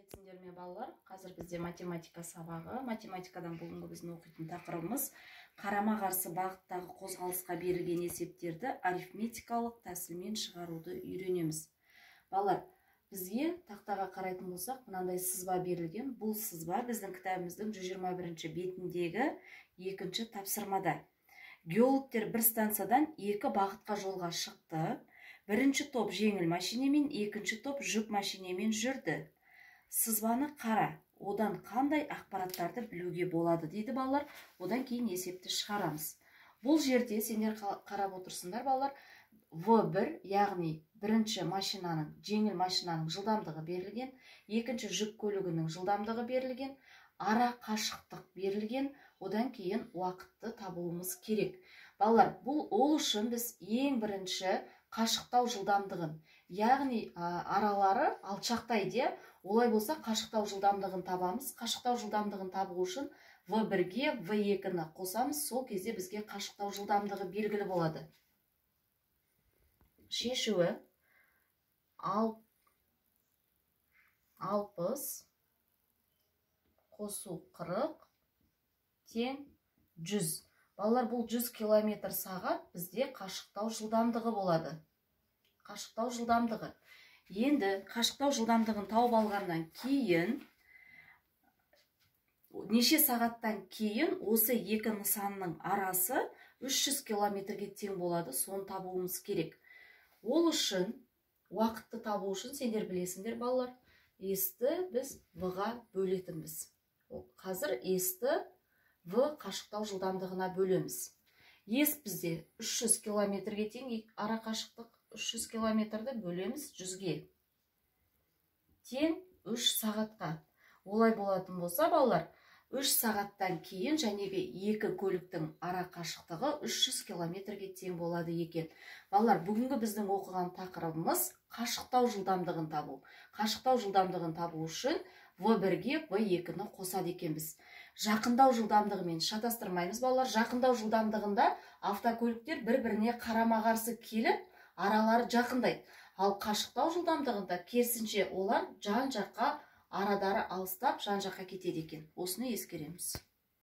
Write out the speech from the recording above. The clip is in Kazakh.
Сәлеметсіңдер ме, балалар? Қазір бізде математика сабағы. Математикадан бүгінгі біздің оқитын тақырыбымыз қарама-қарсы бағыттағы қозғалысқа берілген есептерді арифметикалық тәсілмен шығаруды үйренеміз. Балалар, бізге тақтаға қарайтын болсақ, мынандай сызба берілген. Бұл сызба біздің кітабымыздың 121 бетіндегі екінші тапсырмада. Геологтер бір станциядан екі бағытқа жолға шықты. Бірінші топ жеңіл машинемен, екінші топ жүк машинемен жүрді. Сызбаны қара, одан қандай ақпараттарды білуге болады дейді балалар. Одан кейін есепті шығарамыз. Бұл жерде сендер қарап отырсыңдар, балалар, В1, яғни бірінші машинаның, жеңіл машинаның жылдамдығы берілген, екінші жүк көлігінің жылдамдығы берілген, ара қашықтық берілген, одан кейін уақытты табуымыз керек. Балалар, бұл ол үшін біз ең бірінші қашықтау жылдамдығын, яғни аралары алшақтайды, олай болса қашықтау жылдамдығын табамыз. Қашықтау жылдамдығын табу үшін В1-ге В2-ні қосамыз, сол кезде бізге қашықтау жылдамдығы белгілі болады. Шешуі 60 қосу 40 тең 100. Балалар, бұл 100 километр сағат бізде қашықтау жылдамдығы болады. Қашықтау жылдамдығы. Енді қашықтау жылдамдығын тауып алғаннан кейін неше сағаттан кейін осы екі нысанның арасы 300 километрге тең болады, соны табуымыз керек. Ол үшін уақытты табу үшін сендер білесіңдер, балалар, S-ті біз В-ға бөлетінбіз. Қазір S-ті В қашықтау жылдамдығына бөлеміз. S бізде 300 километрге тең ара қашықтық, 300 километрді бөлеміз 100-ге. Тең 3 сағатқа. Олай болатын болса, балалар, 3 сағаттан кейін жәнегі екі көліктің ара қашықтығы 300 километрге тең болады екен. Балалар, бүгінгі біздің оқыған тақырыбымыз қашықтау жылдамдығын табу. Қашықтау жылдамдығын табу үшін В1-ге В2-ні қосады екенбіз. Жақындау жылдамдығымен шатастырмаймыз, балалар. Жақындау жылдамдығында автокөліктер бір-біріне қарама-қарсы келіп, аралары жақындайды. Ал қашықтау жылдамдығында керісінше олар жан-жаққа, арадары алыстап, жан-жаққа кетеді екен. Осыны ескереміз.